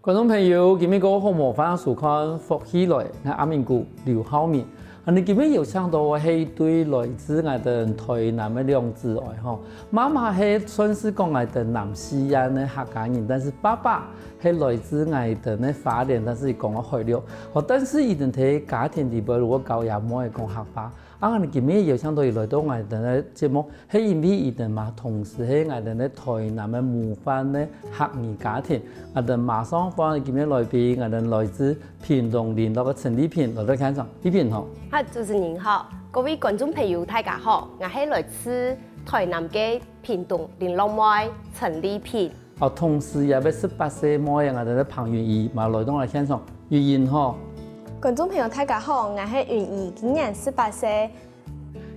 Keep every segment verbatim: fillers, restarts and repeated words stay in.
觀眾朋友，今晡日好無歡迎收看《福氣來》，𠊎阿明哥劉浩明。啊，你今晡日邀請到个係一對來自𠊎兜臺南个兩子哀吼。媽媽係算係講𠊎兜南四縣个客家人，但是爸爸係來自𠊎兜个花蓮，但是佢講个海陸。吼，但是佢兜在家庭裡背，如果教佢兜講客話， 啊，𠊎兜今晡日邀請到佢來到𠊎兜个節目，係因為佢兜嘛同時係𠊎兜个臺南个模範个客語家庭，𠊎兜馬上歡迎今晡日來賓，𠊎兜來自屏東麟洛个陳麗萍，來到現場，麗萍好。嗨，主持人好，各位觀眾朋友大家好，𠊎係來自臺南个屏東麟洛妹陳麗萍。 哦，同時也會十八歲妹仔，𠊎兜个彭韻怡嘛來到𠊎現場，韻怡好。觀眾朋友大家好，𠊎係韻怡，今年十八歲。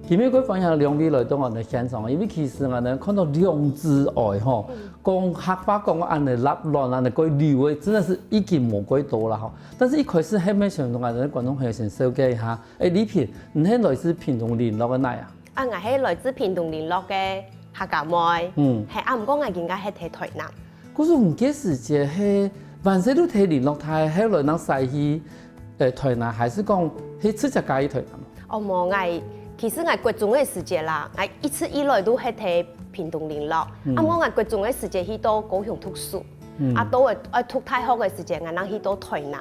今晡日歡迎兩位來到𠊎兜現場，因為其實𠊎兜看到兩子哀吼，講客話講到恁仔立亂，恁仔過溜仔，真的是已經無幾多啦吼。但是一開始還係想同𠊎兜个觀眾朋友先紹介一下，欸，麗萍，你係來自屏東麟洛个哪啊？ 啊，𠊎係來自屏東麟洛个客家妹，嗯，係啊，毋過𠊎今下係在臺南。故所你該時節係還細就在麟洛大，係來正徙去，呃，臺南，還係講係直接嫁去臺南？哦，無，𠊎其實𠊎國中个時節啦，𠊎一直以來都係在屏東麟洛，啊，毋過𠊎國中个時節去到高雄讀書，啊，到愛愛讀大學个時節，𠊎正去到臺南，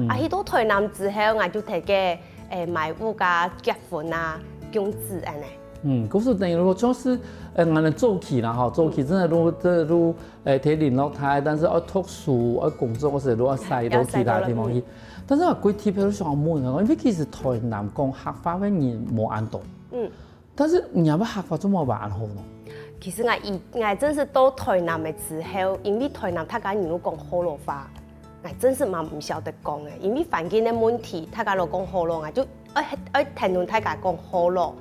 啊，去到臺南之後，𠊎就在該 欸，買屋啊、結婚啊、降子恁仔。嗯，故所等於講就係，呃，𠊎兜早期啦吼，早期真的都，真的都，欸，在麟洛大，但是愛讀書、愛工作个時候，都愛徙到其他地方去。但是𠊎過特別想問啊，因為其實臺南講客話个人無恁多。嗯。 但是你兜个客話做麼个會恁好呢？其實𠊎以，𠊎正式到臺南个時候，因為臺南大家人都講學老話，𠊎正式嘛毋曉得講欸，因為環境个問題，大家都講學老，𠊎就愛，愛聽人大家講學老。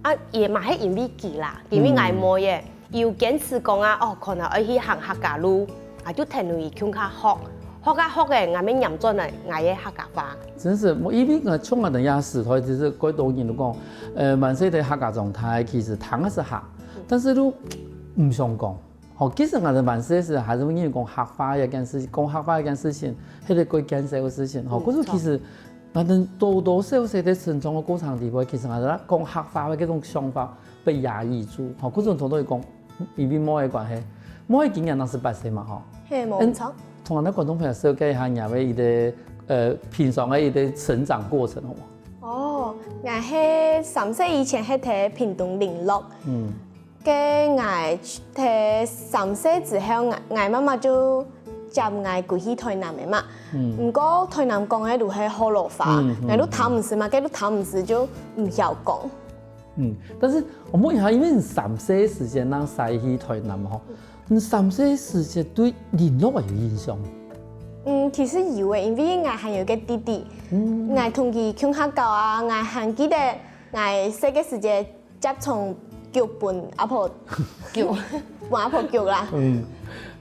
啊，也嘛係因為佢啦，因為𠊎妹仔，佢有堅持講啊，哦，可能愛去行客家路，啊，就聽人佢共下學。 學啊學欸，𠊎乜黏轉來𠊎个客家話。真是，無，因為𠊎從𠊎兜个時代，其實蓋多人都講，呃，還細在客家長大，其實聽个係客，但是都毋想講。吼，其實𠊎兜還細時還係會認為講客話這件事情，講客話這件事情，係一個蓋見笑个事情。吼，嗯，故所其實𠊎兜多多少少在成長个過程裡背，其實𠊎兜講客話个這種想法被壓抑住。吼，故所同學講， 因為妹仔个關係，妹仔今年正十八歲嘛吼。係，無錯。同𠊎兜觀眾朋友紹介一下你个一個，呃，平常个一個成長過程好無？哦，𠊎係三歲以前係在屏東麟洛。嗯。該𠊎在三歲之後，𠊎，𠊎媽媽就接𠊎歸去臺南个嘛。嗯。毋過臺南講个都係學老話，嗯，嗯。𠊎都聽毋識嘛，該都聽毋識就毋曉講。 嗯，但是𠊎問一下，因為你三歲時節正徙去臺南吼，你三歲時節對麟洛還有印象？嗯，其實有欸，因為𠊎還有個弟弟，嗯。𠊎同佢共下搞啊，𠊎還記得𠊎細個時節輒常逐分阿婆逐，分阿婆逐啦。嗯，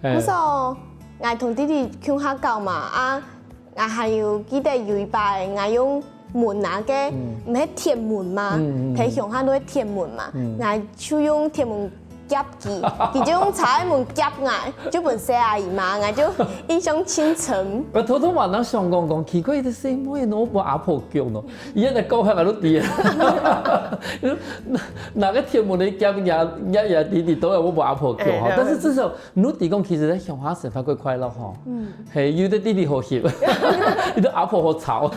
欸。故所，𠊎同弟弟共下搞嘛，啊， 𠊎還有記得有一擺，𠊎用門啊，該毋係鐵門嘛，嗯，嗯，嗯。在鄉下都係鐵門嘛，嗯。𠊎就用鐵門夾佢，佢就用車仔門夾𠊎，就分細阿姨罵，𠊎就印象盡深。𠊎頭頭嘛正想講講，奇怪，這細妹仔哪會分阿婆逐呢？佢恁仔講下𠊎都知啊。拿，拿個鐵門來夾若，若，若弟弟，當然會分阿婆逐吼，欸，但是至少 你知講，其實在鄉下生活較快樂吼。嗯。係，有個弟弟好翕，有個阿婆好吵。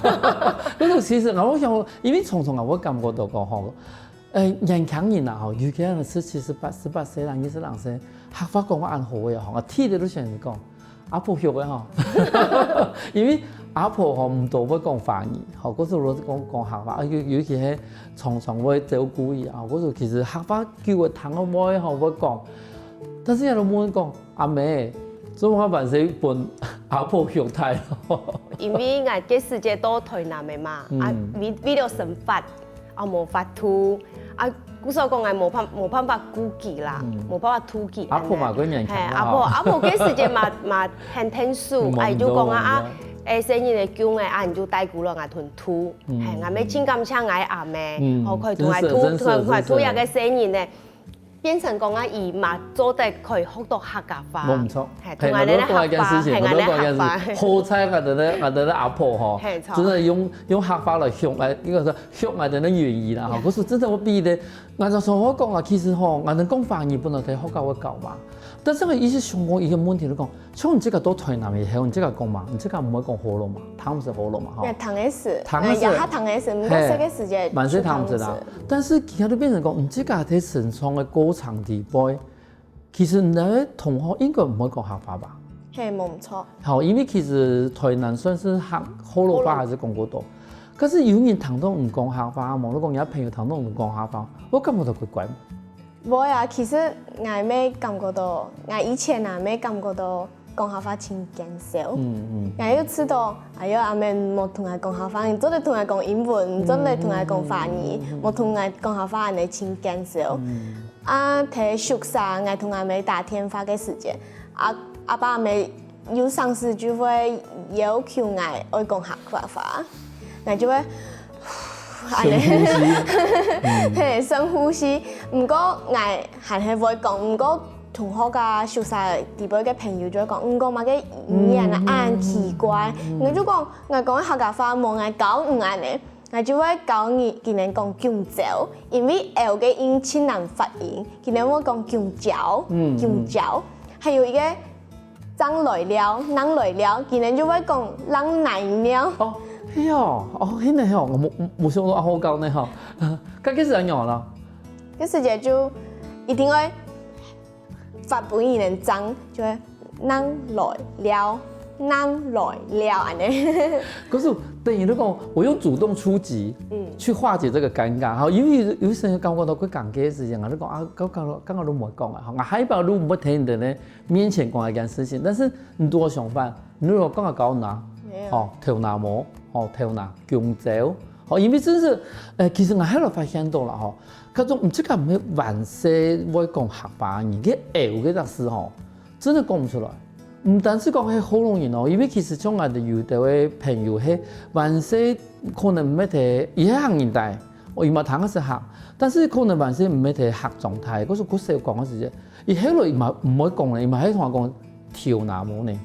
該種其實𠊎想，因為常常啊，𠊎感覺到講吼，呃，年輕人啊吼，尤其係十七、十八、十八歲啦、二十零歲，客話講到恁好个吼，𠊎第一个都想著講，阿婆逐个吼。因為阿婆吼，毋多會講華語，吼，故所都講，講客話，啊，尤，尤其係常常會照顧佢啊，故所其實客話久个聽个話吼，會講。 但是𠊎都問講，阿姆，做麼个還細分阿婆逐大？因為𠊎該時節到臺南个嘛，啊，嗯。為，為了生活，啊，無法度，啊，故所講𠊎無辦，無辦法顧佢啦，嗯。無辦法渡佢。阿婆嘛，恁仔。較年輕啦，係，阿婆，吼。阿婆該時節嘛，嘛很疼惜，嗯，啊，佢就講啊，啊，嗯。欸，細人仔降个，啊，你就帶過來𠊎同渡。嗯。係，𠊎乜盡感謝𠊎阿姆，嗯，好，可以同𠊎渡，真是，真是，同𠊎渡這個細人仔。真是。變成講啊，佢嘛做得可以學到客家話。無毋著。係，係，同𠊎等个𠊎都講一件事情，客話，係，𠊎等个客話。我都講一件事情。好彩𠊎等个，𠊎等个阿婆吼，係，著。真的用，用客話來學，來，應該說學𠊎等个語言啦，吼。係。可是真的會比咧，𠊎就想我講啊，其實吼，𠊎等講華語本來在學校會教嘛。但是𠊎一直想過一個問題，就講，像你這個到台南以後，你這個講嘛，你這個毋會講學老嘛，聽毋識學老嘛，吼。也聽得識，聽得識。也還聽得識，毋過細个時節還係聽毋識啦。但是其他都變成講，你這個在成長个過程裡背，其實你个同學應該毋會講客話吧？係，無毋著。好，因為其實台南算是客，學老話還係講較多。可是有人聽到你講客話無？你講你个朋友聽到你講客話，會感覺到怪怪。無啊，其實𠊎乜感覺到，𠊎以前啊乜感覺到講客話盡見笑。嗯嗯。𠊎又知道，哎喲，阿姆無同𠊎講客話，你做得同𠊎講英文，你做得同𠊎講華語，無同𠊎講客話，恁呢盡見笑。啊，在宿舍，𠊎同阿姆打電話个時節，阿，阿爸阿姆有常時就會要求𠊎愛講客話，𠊎就會，恁呢。深呼吸。係，深呼吸。毋過𠊎還係會講，毋過同學啊、宿舍裡背个朋友就會講，你講麼个語言啊，恁奇怪。𠊎就講，𠊎講客家話無，𠊎教你恁呢。𠊎就會教你，佢等講弓蕉，因為L个音盡難發音，佢等會講弓蕉，弓蕉。還有一個正來尞，正來尞，佢等就會講正來尞。哦，係哦，哦，現在吼，我無，無想到好搞呢吼。該个係恁樣啦。該時節就一定愛發分佢等正，就會正來尞，正來尞恁呢。可是等於你講，我用主動出擊，嗯，去化解這個尷尬。好，因為有，有時候感覺到會尷尬个時間啊，你講啊，剛剛剛剛都無講啊，好，我還不如不聽你的呢，面前講一件事情，但是你多想法，你如果剛剛搞拿，哦，頭那毛，哦，頭那弓蕉，好，因為真是，呃，其實我後來發現到了哈，各種你這個沒完全會講客話，你个L个字吼，真的講不出來。毋單是講係學老人哦，因為其實像𠊎兜有兜个朋友係完全可能毋係在，佢係客人大，哦，佢嘛聽得識客，但是可能完全毋係在客庄大，可是佢識講个時節，佢後來佢嘛毋會講了，佢嘛係同𠊎講頭那毛呢。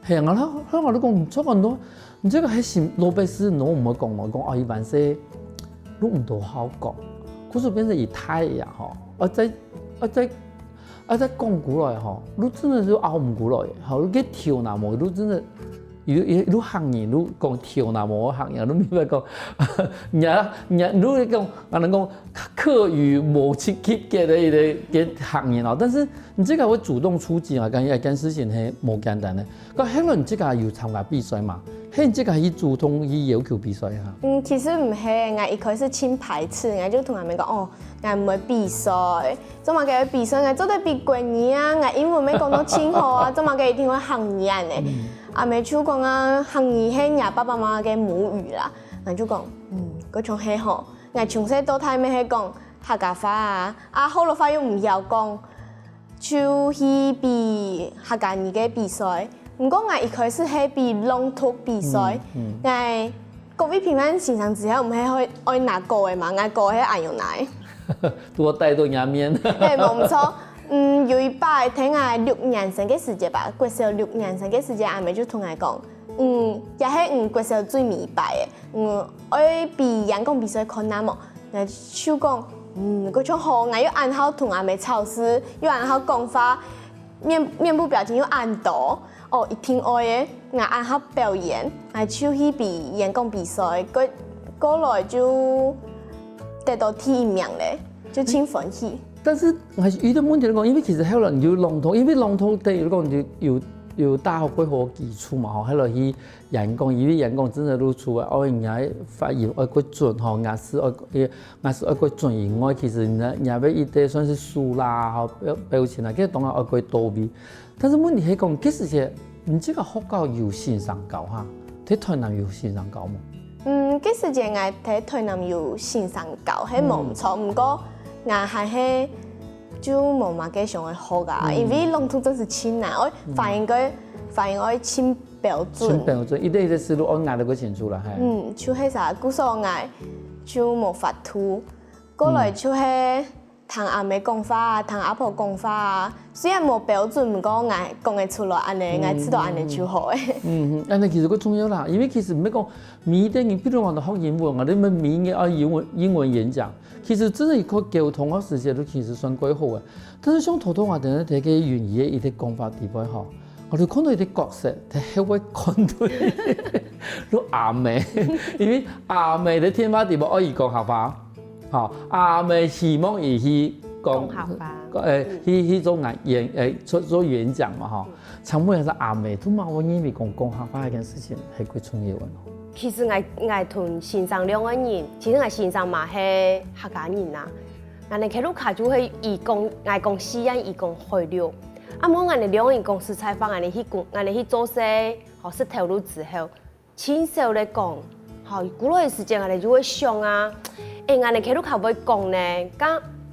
係啊，𠊎，𠊎，𠊎都講，做恁多，你這個係新老百姓，你毋會講嘛，講啊，佢完全都毋多好講，可是變成佢大呀吼，啊在，啊在。 啊，再講過來吼，你真的是拗毋過來，吼，你个頭那毛，你真的，你，你，你客人，你講頭那毛个客人，你明白講，人家，人家，你講，可能講客語無及格的一個，一個客人哦，但是你這個會主動出擊啊，感覺一件事情係無簡單的。 該後來你自家有參加比賽嘛？係你自家去主動去要求比賽哈？嗯，其實毋係，𠊎一開始盡排斥，𠊎就同阿姆講，哦，𠊎毋會比賽，做麼个愛比賽？𠊎做得比國語啊，𠊎英文乜講到盡好啊，做麼个一定愛客語恁呢？阿姆就講啊，客語係若爸爸媽媽个母語啦，𠊎就講，嗯，該像係吼，𠊎從細到大乜係講客家話啊，啊學老話又毋曉講。 就去比客家語个比賽。毋過𠊎一開始係比朗讀比賽，𠊎各位評判先生知曉毋係愛愛拿鼓个嘛，𠊎鼓係恁樣拿个。多帶到人面。係，無毋著。嗯，有一擺，在𠊎六年生个時節吧，國小六年生个時節，阿姆就同𠊎講，嗯，這係你國小最尾一擺个，嗯，愛比演講比賽看啊無？ 𠊎就講，嗯，該像好，𠊎又恁好同阿姆吵事，又恁好講話，面面部表情又恁多，哦，一定愛个，𠊎恁好表演，𠊎就去比演講比賽，過過來就得到第一名咧，就盡歡喜。但是還係有一個問題來講，因為其實後來你就朗讀，因為朗讀等於講你就有有打好過好基礎嘛，吼，後來去 演講，因為演講真的露出來，哦，人家發音愛過準吼，牙齒愛，牙齒愛過準以外，其實人家人家愛一個算是手啦吼，表表情啊，其實當然愛過到位。但是問題係講，該時節你這個學校有先生教哈？在台南有先生教無？嗯，該時節𠊎在台南有先生教，係無毋著，毋過𠊎還係就無麼个想愛學啊，因為朗讀真係盡難，愛發音个發音愛盡 標準。盡標準，一個一個思路，哦，拿得過清楚了，嘿。嗯，就係啥，故所𠊎就無法度。過來就係聽阿姆講話啊，聽阿婆講話啊，雖然無標準，毋過𠊎講得出來恁呢，𠊎知道恁呢就好欸。嗯，恁呢其實較重要啦，因為其實毋係講每一個人，比如講學英文，𠊎兜每一個愛英文英文演講，其實真的靠溝通个時節，都其實算較好欸。但是像頭頭𠊎等在該个允怡个一個講法底背吼，𠊎就看到一個角色，佢係會看到，就阿姆，因為阿姆在電話底背愛佢講客話。 好，阿姆希望佢去講，講客話。欸，去去做演演欸做做演講嘛吼。請問一下阿姆，做麼个會認為講講客話這件事情係較重要个呢？其實𠊎𠊎同先生兩個人，其實𠊎先生嘛係客家人啊。𠊎等佢屋下就係佢講，𠊎講四縣，佢講海陸。啊無𠊎等兩個人講實在話，𠊎等去工，𠊎等去做事，吼，識頭路之後， 盡少咧講，吼，古老个時節𠊎等就會想啊，欸，𠊎等該路較會講呢，該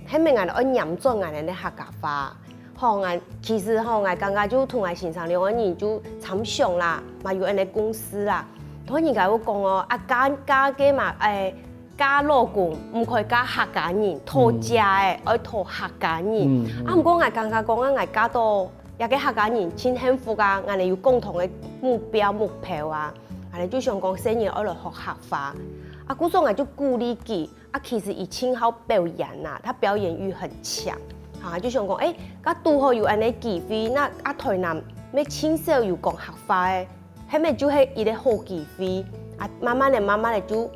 係毋係𠊎等愛黏轉𠊎等个客家話？吼，𠊎其實吼，𠊎感覺就同𠊎先生兩個人就參詳啦，嘛有恁呢共識啦。同人家有講哦，啊嫁嫁个嘛，欸，嫁老公毋可以嫁客家人，討食个，愛討客家人。啊毋過𠊎感覺講啊，𠊎嫁到 這個客家人盡幸福啊，𠊎等有共同个目標目標啊，𠊎等就想講細人愛來學客話。啊故所𠊎就鼓勵佢，啊其實佢盡好表演啊，他表演慾很強。啊就想講，欸，該堵好有恁呢機會，該啊台南乜盡少有講客話个，係毋係就係一個好機會。啊慢慢仔慢慢仔就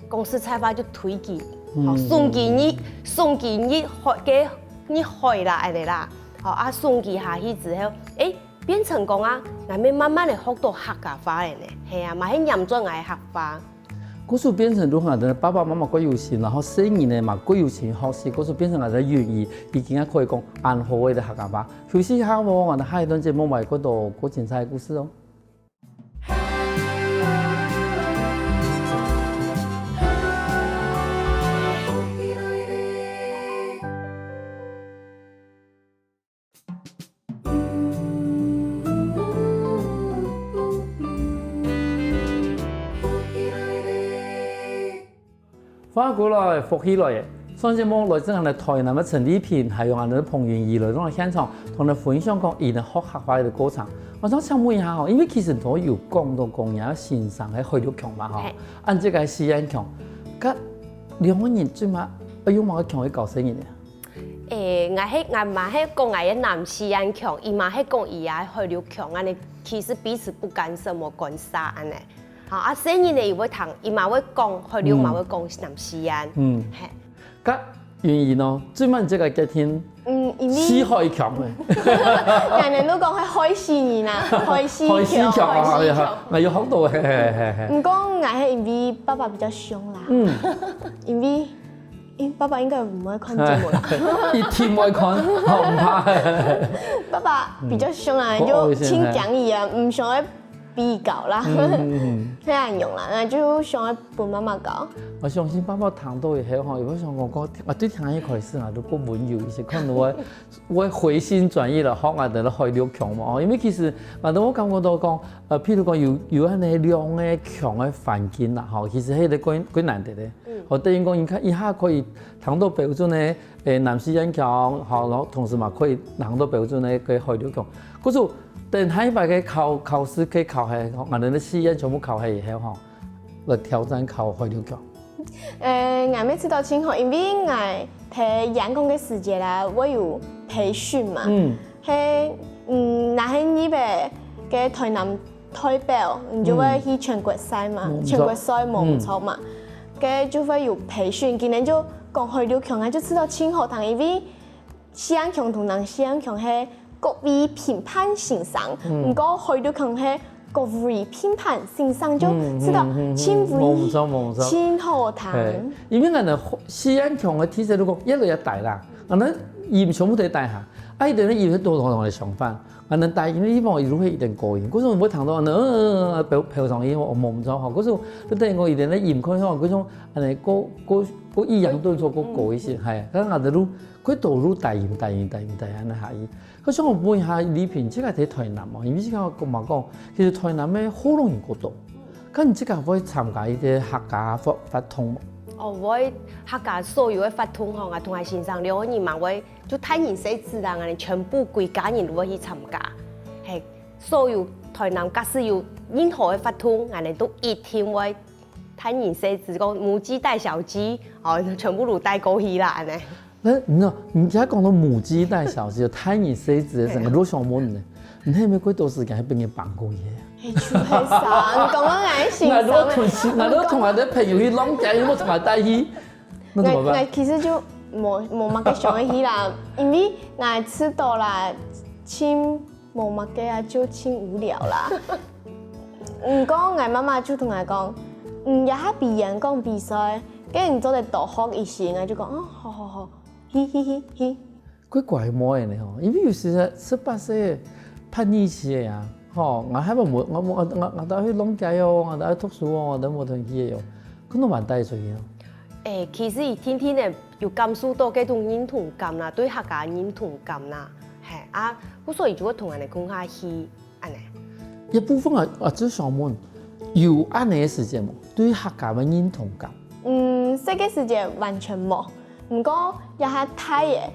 講實在話就推佢，吼，送佢入送佢入海个入海啦，恁呢啦。 吼，啊送佢下去之後，欸，變成講啊，𠊎乜慢慢仔學到客家話了呢，係啊，嘛係黏轉𠊎个客話。故所變成如何呢？爸爸媽媽較有心，然後細人呢嘛較有心學習，故所變成𠊎个允怡，已經可以講恁好个客家話。休息一下哦，𠊎等下一段節目嘛有更多較精彩个故事哦。 話講來，福氣來了。上節目來自𠊎等台南个陳麗萍，還有𠊎等个彭允怡來到現場，同𠊎等分享講佢等學客話个過程。𠊎想請問一下吼，因為其實頭有講到講你个先生係海陸腔嘛吼，係。恁這个四縣腔，該兩個人最尾愛用麼个腔去教細人呢？欸，𠊎係𠊎嘛係講𠊎个南四縣腔，佢嘛係講佢个海陸腔，恁呢其實彼此不干涉，無干涉恁呢。 好，啊細人呢，佢會聽，佢嘛會講，海陸嘛會講南四縣。嗯，係。該允怡呢，最尾這个決定，嗯，因為四海腔欸。人人都講係海四人啊，海四腔，海四腔啊，海四腔。𠊎有學到欸，係係係係。毋過𠊎係因為爸爸比較凶啦，嗯，因為 欸，爸爸應該毋會看節目啦。一定會看，好毋怕。爸爸比較凶啊，就盡驚佢啊，毋想愛比較啦，係恁樣啦，該就想愛分媽媽教。𠊎相信爸爸聽到以後吼，佢會想講，啊對聽一開始啊，都較溫柔一些，可能會會回心轉意了，學𠊎等个海陸腔嘛，因為其實𠊎等會感覺到講，呃，譬如講有有恁呢兩个腔个環境啦，吼，其實係一個較較難得个。 好，等於講你看一下可以聽到標準个欸南四縣腔，好，然後同時嘛可以聽到標準个个海陸腔。故所等下一擺个考考試个考核，𠊎等个四縣全部考核以後吼，來挑戰考海陸腔。欸，𠊎乜知道盡好，因為𠊎在演講个時節啦，𠊎有培訓嘛，嗯，係，嗯，若係你个个台南 代表，你就會去全國賽嘛，全國賽無毋著嘛。該就會有培訓，今年就講海陸腔啊，就知道盡好聽，因為四縣腔同南四縣腔係各位評判先生，毋過海陸腔係各位評判先生，就知道盡威，無毋著，無毋著。盡好聽。因為𠊎等四縣腔个特色，如果越來越大啦，𠊎等音全部都大下，啊，一定音係多同同个相反。 啊，恁大音个地方，佢就會一點高音。故所會聽到，嗯，飄飄上去，𠊎無毋著吼。故所就等於講，佢等个音可以吼，故所恁呢，過過過抑揚頓挫，過高一些，係。但𠊎等就過多就大音、大音、大音、大音恁呢下去。故所𠊎問一下麗萍，這个在台南哦，因為這个講嘛講，其實台南个福佬人較多，該你這个會參加一些客家活活動無？哦，會，客家所有个活動吼，𠊎同𠊎先生兩個人嘛會，就大人細子啦，𠊎等全部歸家人都會去參加。係，所有臺南假使有任何个活動，𠊎等都一定會大人細子講母雞帶小雞，哦，全部都帶過去啦，恁仔。 該，你知，你頭先講到母雞帶小雞，大人細子个，𠊎都想問呢，你係毋係幾多時間係分人放過去个？係，就係啊，你講到𠊎个心上个。𠊎都同，𠊎都同𠊎个朋友去浪街，有無同𠊎帶去？該怎麼辦？𠊎，𠊎其實就無，無麼个想愛去啦，因為𠊎知道啦，盡無麼个啊，就盡無聊啦。毋過𠊎媽媽就同𠊎講，嗯，這下比演講比賽，該你做得多學一些，𠊎就講，哦，好好好。 去去去去。怪怪妹仔呢吼，因為有時十八歲叛逆期个啊，吼，𠊎還無，𠊎無，𠊎𠊎𠊎兜去浪街哦，𠊎兜去讀書哦，𠊎兜無同佢个哦，可能蠻帶出去哦。誒，其實佢定定仔有感受到該種認同感啦，對客家認同感啦，係啊，故所以就會同𠊎等共下去。 恁仔。一部分啊，啊，就想問，有恁仔个時節無？對客家个認同感。嗯，細个時節完全無。毋過這下大了，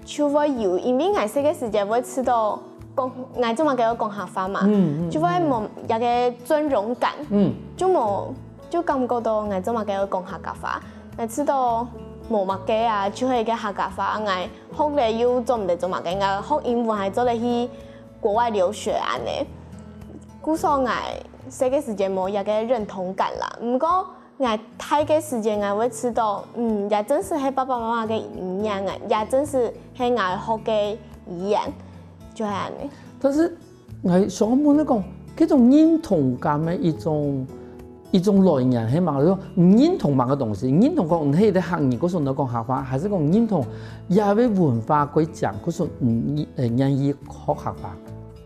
就會有，因為𠊎細个時節會知道講，𠊎做麼个愛講客話嘛，嗯嗯就會無一個尊榮感，嗯就無，就感覺到𠊎做麼个愛講客家話。𠊎知道無麼个啊，就係一個客家話，𠊎學了又做毋得做麼个，𠊎學英文還做得去 國外留學恁仔。故所𠊎細个時節無這個認同感啦。毋過𠊎大个時節𠊎會知道，嗯，這正式係爸爸媽媽个遺願啊，這正式係𠊎學个語言，就係恁仔。但是𠊎想問你講，這種認同感个一種 一種來源係麼个？就係你認同麼个東西？你認同講你係一個客人，故所你愛講客話，還係講你認同這個文化規則，故所你，呃，願意學客話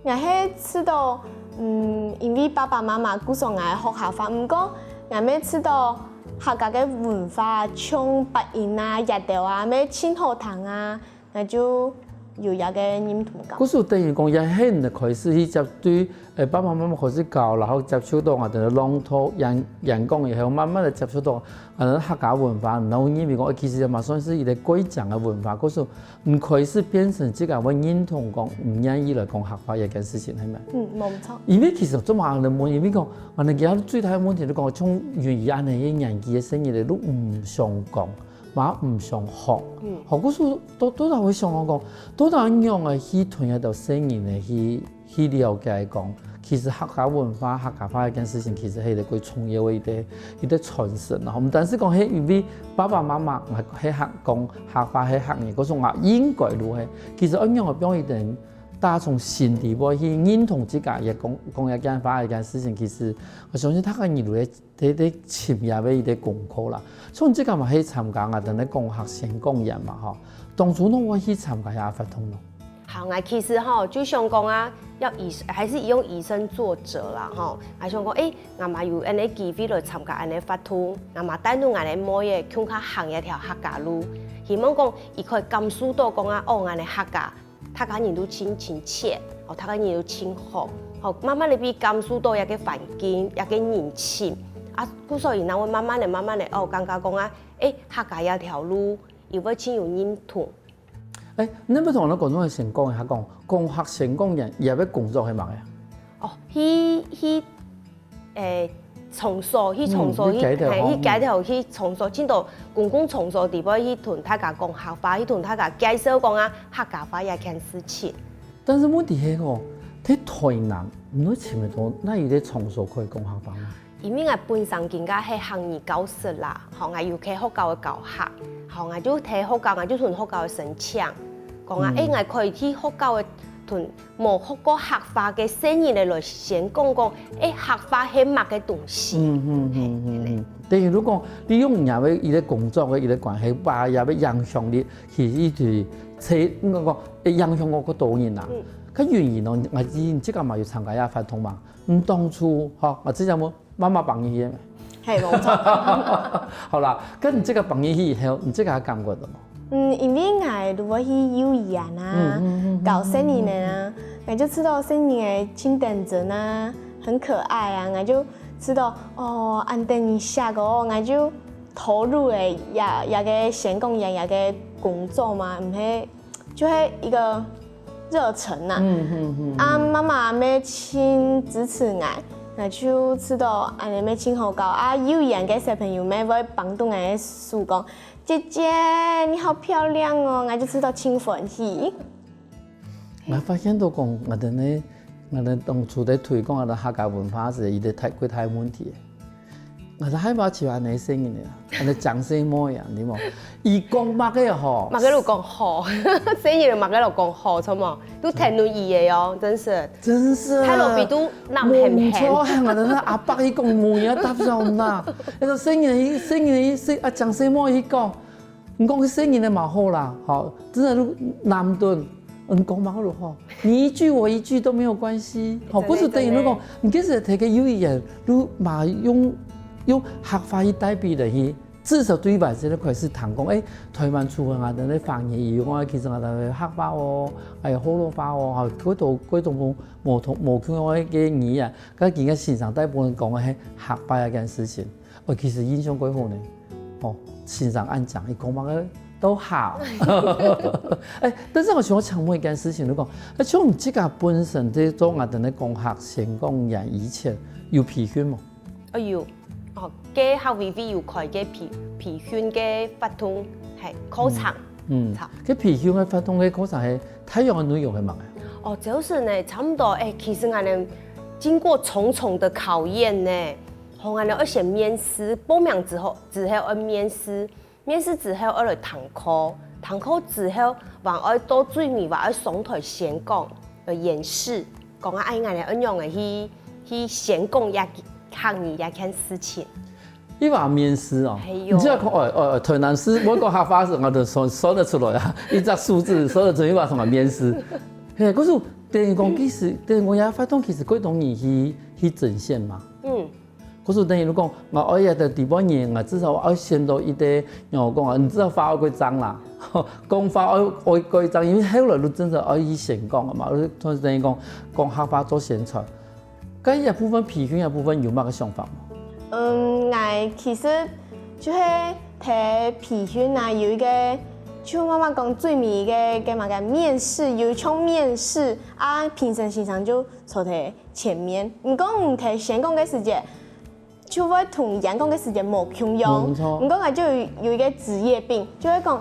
？𠊎係知道，嗯，因為爸爸媽媽故所𠊎學客話，毋過𠊎乜知道客家个文化，像八音啊、舌頭啊，乜盡好聽啊， 𠊎就有這個認同感。故所等於講，也係你開始去接對，呃，爸爸媽媽開始教，然後接觸到𠊎兜个朗讀、演，演講以後，慢慢仔接觸到，呃，客家文化，然後認為講，呃，其實也嘛算係一個過江个文化。故所你開始變成自家會認同講，毋願意來講客話這件事情，係無？嗯，無錯。因為其實做麼个恁仔問，因為講，𠊎兜今最大个問題就講，像云姨恁仔个年紀个細人仔，都毋想講。 嘛毋想學。嗯。學故所到，到底會想講，到底仰般个去同這兜細人仔去，去了解講，其實客家文化、客家話這件事情，其實係一個幾重要个一個，一個傳承啦。毋單淨講係因為爸爸媽媽係客，講客話係客人，故所𠊎應該如何，其實愛仰般分佢兜打從心底背去認同自家，也講，講這件話這件事情，其實𠊎相信大家人都會 在，在尋這個一個功課啦。像自家嘛去參加𠊎兜个講客先講言嘛吼，當初仰會去參加這活動呢？好，𠊎其實吼，就想講啊，要以，還是用以身作則啦吼。𠊎想講，誒，𠊎嘛有恁仔機會來參加恁仔活動，𠊎嘛帶等𠊎个妹仔共下行這條客家路，希望講佢可以感受到講啊，哦，𠊎个客家 大家人都盡親切，哦，大家人都盡好，吼，慢慢仔分佢感受到這個環境，這個人情，啊，故所以正會慢慢仔、慢慢仔，哦，感覺講啊，誒，客家這條路，佢會盡有認同。誒，你愛同𠊎兜觀眾先講一下，講，講客先講言，這個工作係麼个啊？哦，去，去 誒，場所，去場所，嗯，去，去街頭，嘿，去街頭，去場所，盡多公共場所底背去同大家講客話，去同大家介紹講啊，客家話這件事情。但是問題係吼，在臺南，你會尋得到哪有个場所可以講客話呢？因為𠊎本身今个係客語教室啦，吼，𠊎有開學校个教學，吼，𠊎就在學校，𠊎就同學校个申請，講啊，嗯。誒，𠊎可以去學校个同 無學過客話个細人仔來先講講，誒，客話係麼个東西？嗯，嗯，嗯，嗯，嗯。等於如果你用若个一個工作个一個關係，把若个影響力去一直切，應該講，會影響到較多人啊。嗯。較遠遠哦，𠊎知你自家嘛有參加這活動嘛，你當初，吼，𠊎知有無？ 媽媽放你去个咩？嘿，無錯。好啦，該你這個放你去以後，你這個有感覺到無？嗯，因為𠊎如果去幼兒園啊，嗯，嗯，嗯，嗯。搞細人仔啊，𠊎就知道細人仔盡天真啊，很可愛啊，𠊎就知道，哦，恁得人惜哦，𠊎就投入个這這个先講這這个工作嘛，毋係，就係一個熱忱呐。嗯嗯嗯。啊，媽媽乜盡支持𠊎，𠊎就知道恁樣乜盡好搞。啊，幼兒園个小朋友乜會幫助𠊎个手講：「姐姐，你好漂亮哦！」𠊎就知道盡歡喜。 𠊎發現到講，𠊎兜呢，𠊎兜當初在推廣𠊎兜客家文化時，一個大，最大問題。𠊎兜害怕就恁樣細人仔啊，恁樣靚細妹啊，你無？佢講麼个好？麼个都講好，細人仔麼个都講好，著無？都聽你个哦，真是。真是啊。大路比都南很很。無錯，𠊎兜那阿伯佢講無影搭上那，那個細人仔，細人仔，細，啊，靚細妹佢講， 你講細人仔嘛好啦，吼，真个就難得，你講嘛好就好，你一句我一句都沒有關係，吼，真的，故所等於你講，真的。你其實提个幼兒園，你嘛用，用客話去代替了去，至少對外這個開始談講，欸，台灣除了𠊎兜个華語以外，其實𠊎兜个客話哦，還有福佬話哦，吼，各種，各種無，無同，無共樣个語言，該今个先生大部分講个係客話這件事情。 哦，其實印象幾好呢。哦，先生恁靚，佢講麼个都好。欸，但是𠊎想請問一件事情，你講，欸，像你自家本身在做𠊎兜个講客先講人以前，有培訓無？哦，有。哦，該客委會有開个培，培訓个活動，係，課程。嗯，著。該培訓个活動个課程係大約个內容係麼个？哦，就是呢，差不多，欸，其實𠊎兜經過重重的考驗呢， 好，𠊎兜愛先面試，報名之後，之後愛面試，面試之後愛來聽課，聽課之後，還愛到最尾還愛上台先講，呃，演示，講啊，哎，𠊎兜愛仰仔去，去先講這客語這件事情。你話面試哦，係喲。你只要講，哦，哦，台南市，我講客話時，𠊎就算，算得出來啊，一隻數字，算得出你話什麼面試。嘿，可是等於講，其實，等於講，這活動其實過當易去，去呈現嘛。嗯。 故所等於你講，𠊎愛這个地方人，𠊎至少愛選到一個，仰般講啊，你至少話愛過正啦，講話愛，愛過正，因為後來你真正愛去先講啊嘛，你同時等於講，講客話做宣傳。該這部分培訓這部分有麼个想法無？嗯，𠊎其實就係在培訓啊，有一個，就媽媽講最尾一個，該麼个面試，有一場面試啊，評審先生就坐在前面。毋過你在先講个時節， 就會同演講个時間無共樣。無錯。毋過𠊎就有，有一個職業病，就會講，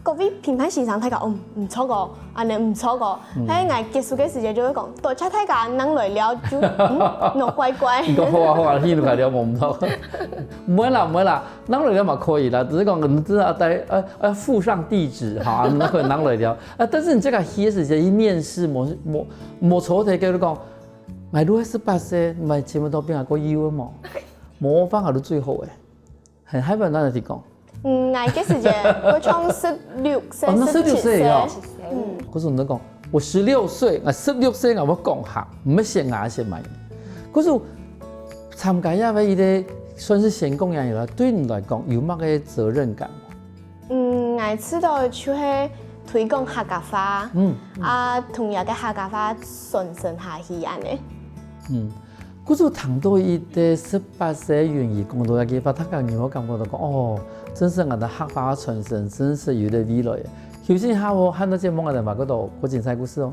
各位評判先生大家，哦，毋錯哦，恁樣毋錯哦。嗯。該𠊎結束个時間就會講，多謝大家，正來尞，就，嗯，喏怪怪。你講好啊好啊，去就來尞，無毋錯。毋會啦，毋會啦，正來尞嘛可以啦，只是講你真的要帶，呃，要附上地址哈，你可以正來尞。啊，但是你這個去个時間，去面試，無，無，無坐在該就講， 𠊎都係十八歲，毋係差毋多比𠊎過幼个無？無話，𠊎都最好个。很害怕，哪能提講？嗯，𠊎个時節，𠊎從十六歲、哦，那十六歲哦。十七歲，嗯。可是你講，我十六歲，啊，十六歲，𠊎會講客，毋係先啊，先買。可是參加這个一個算是先講人啦，對你來講有麼个責任感？ 嗯，𠊎知道就係推廣客家話，嗯。啊，同這个客家話傳承下去恁樣。嗯，故所聽到一個十八歲个允怡講到這个話，大家有無感覺到講，哦，真係𠊎兜客話傳承，真係有个未來。休息一下哦，下段節目𠊎兜還過多過精彩故事哦。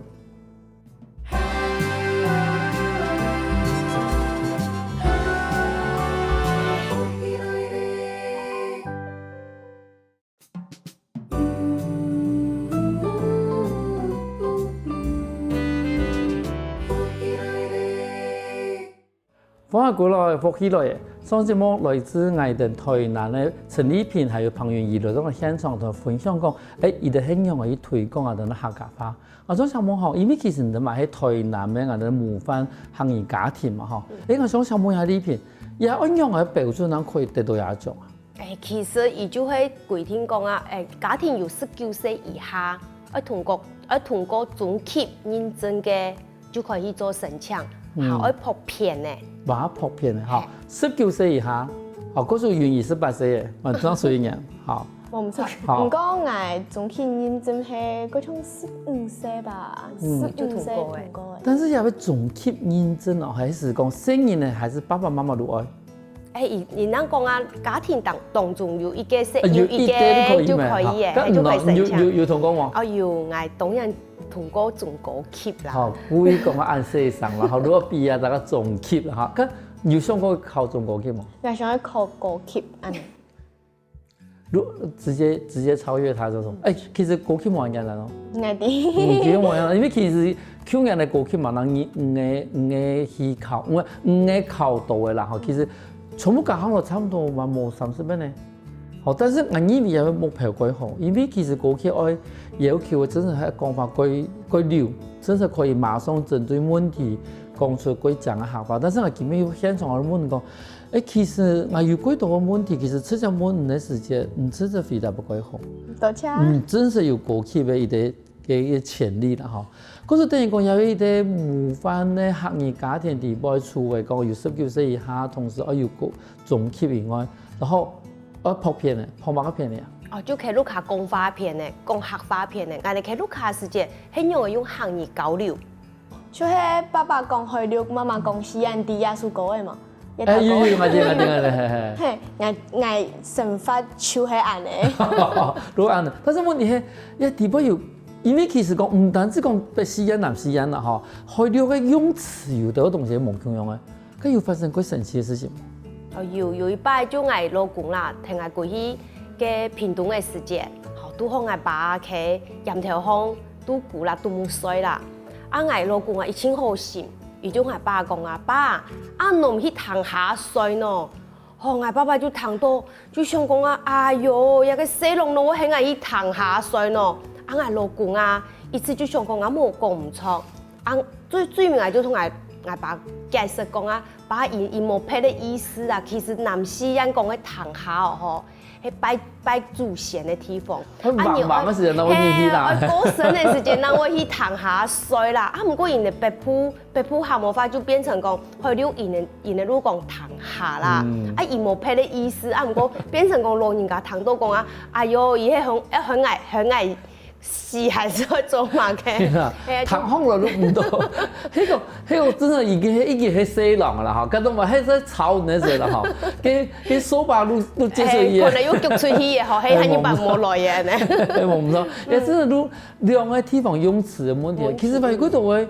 歡迎轉來，福氣來了。上節目來自𠊎兜臺南个陳麗萍還有彭允怡來到現場同分享講，欸，佢兜係仰仔去推廣𠊎兜个客家話。𠊎想請問吼，因為其實你兜嘛係臺南个𠊎兜模範客語家庭嘛吼，欸，𠊎想請問一下麗萍，這愛仰仔標準正可以得到這獎啊？ 欸，其實佢就會規定講啊，欸，家庭有十九歲以下，愛通過，愛通過中級認證个，就可以去做申請，嗯。還愛普遍个。哇，普遍个哈，嘿。十九歲以下，哦，故所允怡十八歲个，啊，正歲年，好。無毋著，好。毋過𠊎中級認證係該像十五歲吧，嗯。十五歲通過个。但是也愛中級認證哦，還係講細人仔，還係爸爸媽媽都愛？哎，你你恁講啊，家庭當當中有一個係啊，有一個就可以咩？有一個就可以耶，哈，該你呢？係就可以申請。有有有通過無？哦，有，𠊎當然通過中高級啦。好，故意講个恁細聲啦，好，如果比啊，大概中級啦，哈，該有想過考中高級無？𠊎想要考高級，恁呢。如直接直接超越他這種，哎，其實高級無恁簡單哦。應該的。嗯，其實無恁簡單，因為其實去年个高級嘛，人你五個五個去考，五個五個考到个啦，吼，其實全部加起來差不多嘛無三十萬呢。好，但是𠊎認為个目標較好，因為其實高級愛要求个真正係講法較較溜，真正可以馬上針對問題講出較正个想法。但是𠊎今日有現場个問講，哎，其實𠊎有較多个問題，其實直接問你个時節，你直接回答較好。多謝。嗯，真係有高級个一個个一個潛力啦吼。可是等於講，也有一個模範个客語家庭底背出个，講有十九歲以下，同時愛有高中級以外，然後愛拍片个，拍麼个片个啊？哦，就係屋下講話片个，講客話片个，𠊎兜係屋下時節，係仰會用客語交流？就係爸爸講海陸，媽媽講四縣，知這首歌个嘛。 哎，有有，𠊎知𠊎知𠊎知，嘿嘿。嘿，𠊎𠊎生活就係恁呢。都恁呢，但是問題係，也底背有，因為其實講，毋單止講北四縣、南四縣啦吼，海陸个用詞有兜東西無共樣个，該有發生過神奇个事情無？哦，有有一擺就𠊎老公啦，𢯭𠊎歸去个屏東个時節，吼，堵好𠊎爸在簷頭項，堵痀啦，堵目睡啦。啊𠊎老公啊，一盡好心， 佢就同𠊎爸講啊：「爸，啊你毋去廳下睡喏？」吼，𠊎爸爸就聽到，就想講啊：「哎喲，這個細人仔會喊𠊎去廳下睡喏？」啊𠊎老公啊，一直就想講𠊎無講毋著。啊最最尾𠊎就同𠊎𠊎爸解釋講啊：「爸，佢佢無別个意思啊，其實南四縣講个廳下哦，吼， 係拜拜祖先个地方。」啊，你愛，係，愛過身个時節，正會去廳下睡啦。啊毋過𠊎兜北部北部客話就變成講，海陸𠊎兜𠊎兜就講廳下啦。啊佢無別个意思，啊毋過變成講老人家聽到講啊：「哎喲，佢係喊喊𠊎喊𠊎死還係愛做麼个？」係啊，聽好了都毋多。該個該個真的已經已經係細人了哈，該種嘛，該在吵那些了哈，該該手把路路接受也，可能又腳出去也好，該喊你爸無來个呢。哎，我毋知，也真的都兩個地方用詞个問題，其實外國都會，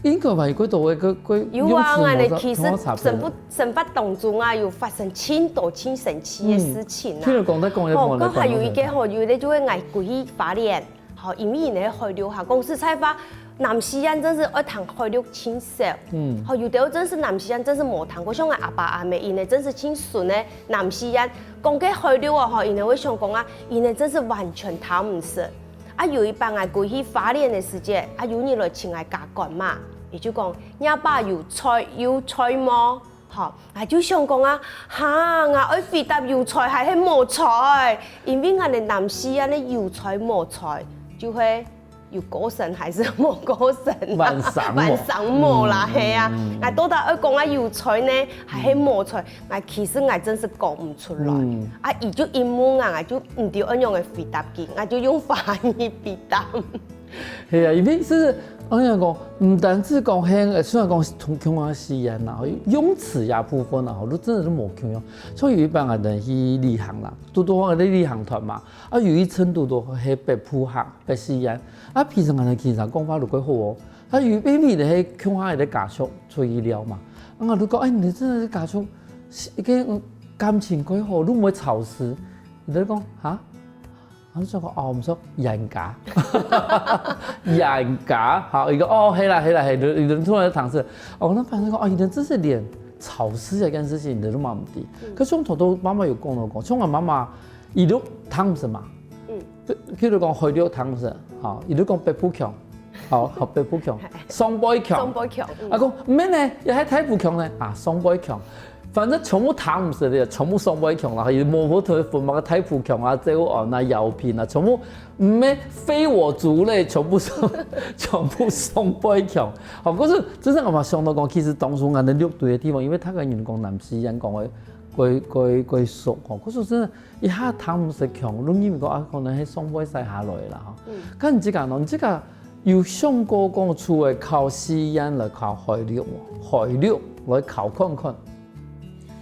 應該外國都會个个有啊，用詞無啥，𠊎兜其實生活生活當中啊，有發生盡多盡神奇个事情啊。譬如講，再講一個，哦，該還有一個吼，有个就係𠊎歸去花蓮。 吼，因為𠊎兜海陸客，講實在話，南四縣真係愛聽海陸盡少。嗯，吼，有兜真係南四縣真係無聽過，像𠊎阿爸阿姆𠊎兜真係盡純个南四縣，講个海陸哦，吼，𠊎兜會想講啊，𠊎兜真係完全聽毋識。啊有一擺𠊎歸去花蓮个時節，啊有人來尋𠊎家官嘛，佢就講：「若爸有在有在無？」 吼，𠊎就想講啊，哈，𠊎愛回答有在還係無在？因為𠊎兜南四縣个有在無在，就係有過身還係無過身啊？還生無？還生無啦，係啊。𠊎到底愛講啊有在呢，還係無在？𠊎其實𠊎真係講毋出來。啊佢就一問𠊎，𠊎就毋知愛仰仔回答佢，𠊎就用華語回答。 係啊，因為係，𠊎同你講，毋單止講係，雖然講同共下四縣啦，用詞這部分啦，吼，都真的都無共樣。像有一擺𠊎兜去旅行啦，堵堵好𠊎兜旅行團嘛，啊有一陣堵堵係北部客、北四縣，啊平常𠊎兜其實講話都較好哦，啊有一擺係共下个家屬出去尞嘛，啊𠊎就講：「哎，你這個家屬，一個感情較好，都毋會吵事。」佢就講：「哈？」 啊，就講：「哦，毋係冤家。」冤家，好，佢講：「哦，係啦，係啦，係。」佢就突然就聽識，哦，該反正講，哦，佢就真係連吵事這件事情，佢都嘛毋知。可是𠊎頭頭媽媽有講到講，像𠊎媽媽，佢都聽毋識嘛。嗯，譬如講海陸聽毋識，好，佢都講北部腔，好，好，北部腔，上背腔。上背腔，嗯。啊，講毋係呢，也係大埔腔呢，啊，上背腔。 反正全部聽毋識个，全部上背腔啦，也無無特別分麼个大埔腔啊、詔安啊、饒平啊，全部毋係非我族類，全部上全部上背腔。好，可是真正𠊎嘛想到講，其實當初𠊎兜六堆个地方，因為大家人講南四縣講个較較較熟吼，可是真的一下聽毋識腔，你認為講啊，可能係上背徙下來个啦吼。嗯。該你自家呢？你自家有想過講除了考四縣來考海陸無？海陸來考看看。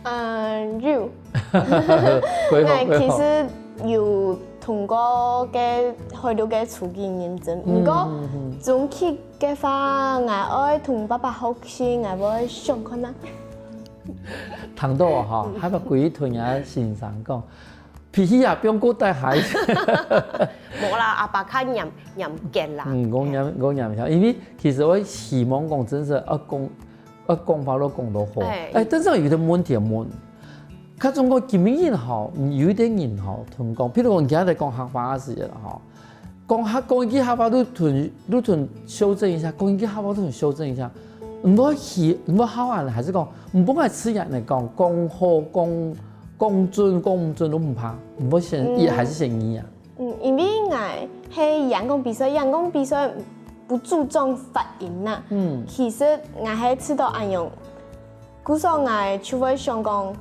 呃，有，𠊎其實有通過該海陸个初級認證，毋過中級个話，𠊎愛同爸爸學習，𠊎會想看啊。聽到吼，還有歸一群个先生講，脾氣也放過大孩子。無啦，阿爸較嚴嚴格啦。嗯，我嚴我嚴格，因為其實我希望講真實，啊講啊講法都講到好，哎，但是有一個問題問。 較總講今日人吼，有一點人吼，同講，譬如講，你今日講客話个時節吼，講客講一句客話，都同都同修正一下，講一句客話都同修正一下，毋會去，毋會好啊，還是講，毋會愛自然來講，講好講講準講毋準都毋怕，毋會先，也還是先你啊。嗯，因為𠊎係演講比賽，演講比賽不注重發音呐。嗯，其實𠊎係知道恁樣。 故所𠊎就會想講，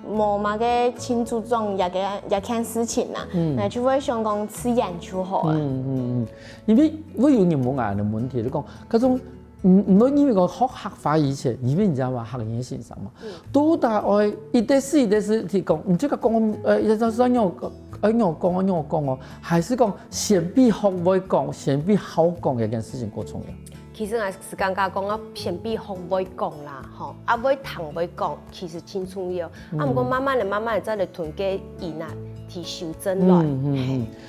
無麼个盡注重這个這件事情啦，𠊎就會想講自然就好啊。嗯嗯嗯，因為會有人問𠊎个問題，就講，該種，嗯，毋會因為講學客話以前，因為你知道嗎，客語先生嘛，都大愛一定是一定是提供，你這個講，呃，要要要用，呃，用講啊用講哦，還是講先比學會講，先比好講這件事情過重要。 其實𠊎係感覺講啊，先比學會講啦，吼，啊會聽會講，其實盡重要。啊毋過慢慢仔、慢慢仔再來同該音啊，去修正來。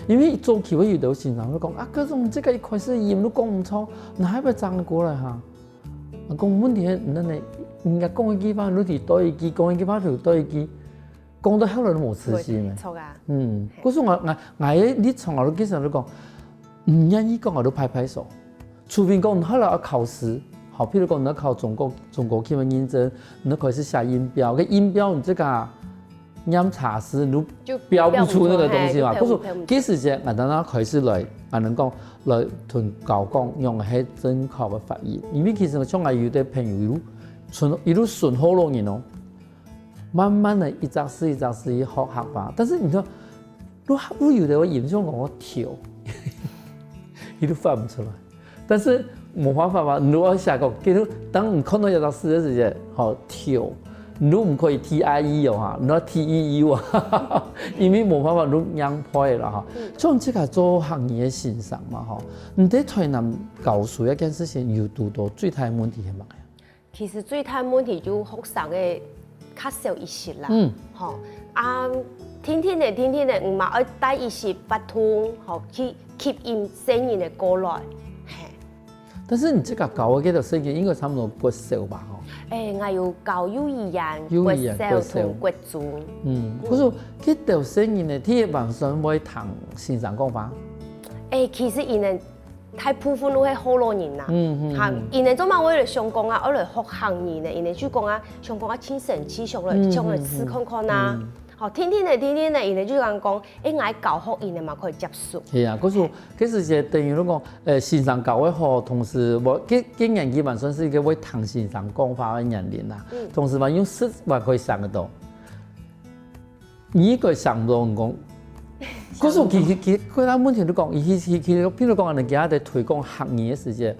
因為早期會有兜先生會講啊，該種這個一開始音都講毋著，哪會正過來哈？啊講問題係，你呢，人家講一句話，你就對一句，講一句話就對一句，講到後來都無自信了。著啊。嗯，故所𠊎𠊎𠊎个立場，𠊎都經常都講，毋願意講，𠊎都拍拍手。 除非講你後來愛考試，好，譬如講你愛考中高中高級个認證，你愛開始寫音標，該音標你這個唸冊時，你都標不出那個東西嘛。故所該時節，𠊎等下開始來，𠊎等講來同教講用係正確个發音，因為其實像𠊎有兜朋友一路順一路順好多年哦，慢慢仔一隻字一隻字學客話，但是你看，都有兜个音像講我跳，佢都發毋出來。 但是無辦法嘛，你愛寫講，假如當你看到一隻字个時節，吼，跳，你毋可以T I E哦哈，你愛T E U啊，因為無辦法，你硬背啦哈。像這個做客語个先生嘛吼，你在台南教書這件事情有堵到最大个問題係麼个？ 其實最大問題就學生个較少意識啦，吼，啊，定定仔、定定仔，毋嘛愛帶意識活動，吼，去吸引細人仔過來，嘿。但是你這個教个該兜細人應該差不多國小吧，吼？誒，𠊎有教幼兒園、幼兒園、國小同國中。嗯，可是該兜細人仔，佢完全會聽先生講話。誒，其實佢等 大部分都係學老人啦。嗯嗯。哈，佢等做麼个會來想講啊，愛來學客語呢？佢等就講啊，想講啊，盡生趣，想來想來試看看啊。好，定定仔、定定仔，佢等就講講，誒，𠊎教學佢等嘛可以接受。係啊，故所，其實就等於講，誒，先生教會好，同時，𠊎，該該年紀嘛算係一個會聽先生講話个年齡啦。同時嘛，用食還可以想得到。 你个想毋到講，可是其實其實佢个問題就講，佢佢佢，譬如講，人家在推廣客語个時節，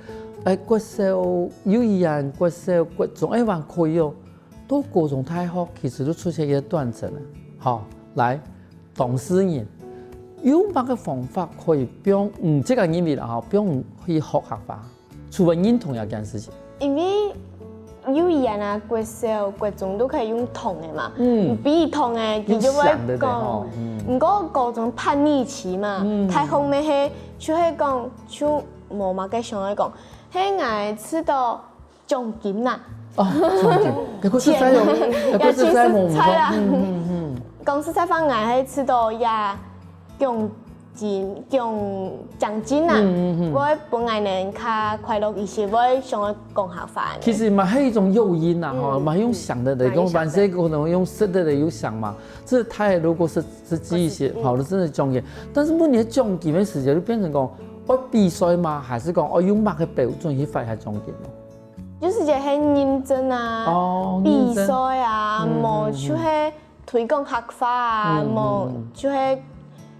誒，國小、幼兒園、國小、國中，誒，還可以哦。到高中、大學，其實都出現一個斷層了。好，來，當事人有麼个方法可以幫，嗯，這個認為啦，吼，幫去學客話？ 除非認同這件事情。因為幼兒園啊、國小、國中都可以用聽个嘛，嗯，比聽个，佢就會講。毋過高中叛逆期嘛，大學尾係就係講就無麼个想愛講，係𠊎知道獎金啦。哦，獎金，該個實在有，該個實在無講實在話，𠊎係知道呀。 獎金、獎獎金啊，會分𠊎等較快樂一些，會想愛講客話。其實嘛，係一種誘因啊，吼，嘛用想的來講，凡事可能用食的來又想嘛，這太如果是是這一些，好了，真的獎金。但是問題獎金的時間就變成講，愛比賽嗎？還是講愛用麼个標準去發下獎金呢？就是這係認證啊，比賽啊，無就係 推廣客話啊，無就係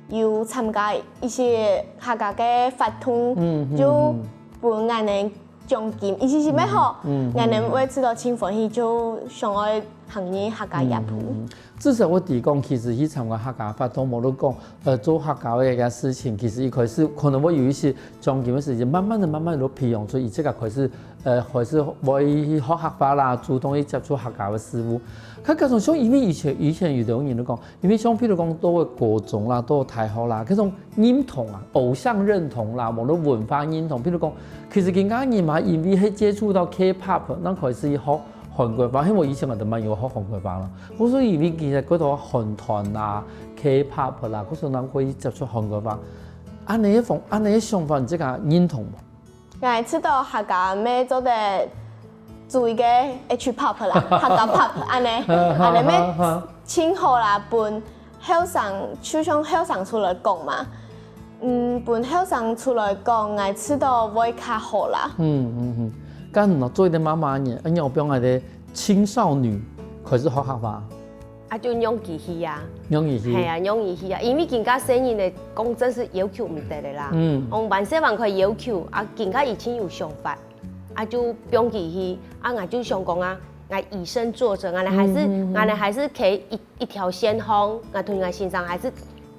有參加一些客家个活動，就分𠊎等獎金，意思係乜好，嗯，𠊎等會知道盡歡喜，就想愛行入客家業務。嗯，至少會知講，其實去參加客家活動，無論講，呃，做客家个一个事情，其實一開始可能會有一些獎金个時間，慢慢的、慢慢的都培養出，佢自家開始，呃，開始會去學客話啦，主動去接觸客家个事務。佢加上像因為以前以前有兜人都講，因為像譬如講到國中啦，到大學啦，該種認同啊，偶像認同啦，無論文化認同，譬如講，其實今下人嘛，因為係接觸到K-pop，正開始學韓國話，因為以前𠊎都蠻有學韓國話啦，故所因為其實過多韓團啦、K-pop啦，故所正會接觸韓國話。恁呢个方，恁呢个想法，你自家認同無？𠊎知道客家乜做得做一个H-pop啦，客家pop恁呢，恁呢乜盡好啦，分後生，就像後生出來講嘛，嗯，分後生出來講，𠊎知道會較好啦。嗯嗯嗯，該你做一个媽媽呢，恁樣有幫𠊎个青少女開始學客話。啊，就讓佢去啊。讓佢去。係啊，讓佢去啊，因為今下細人个講真係要求毋得个啦。嗯。往萬細萬可要求，啊，今下已經有想法，啊，就放佢去，啊，𠊎就想講啊，𠊎以身作則，𠊎等還係，嗯嗯嗯。𠊎等還係企一一條線項，𠊎同𠊎先生還係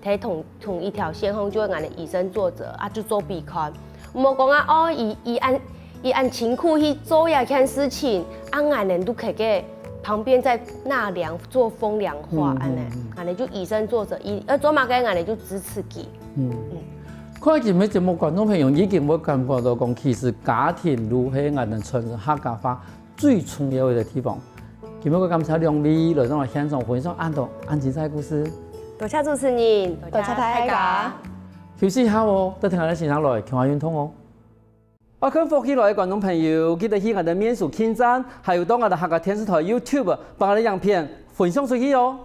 在同同一條線項，就會恁呢以身作則啊，就做分佢看。毋好講啊，哦，佢佢恁佢恁辛苦去做這件事情，啊，𠊎等都可以在旁邊再納涼，做風涼話，嗯恁呢，嗯嗯。恁呢就以身作則，佢愛做麼个，𠊎等就支持佢。嗯。看今日節目，觀眾朋友已經會感覺到講，其實家庭就係𠊎等傳承客家話 最重要个地方。今日个感謝兩位來到現場分享恁多恁精彩个故事。多謝主持人，多謝大家。休息一下哦，等下來欣賞來，健康運動哦。愛看福氣來个觀眾朋友，記得去𠊎等面書網站，還有到𠊎等客家電視台YouTube，幫𠊎等影片分享出去哦。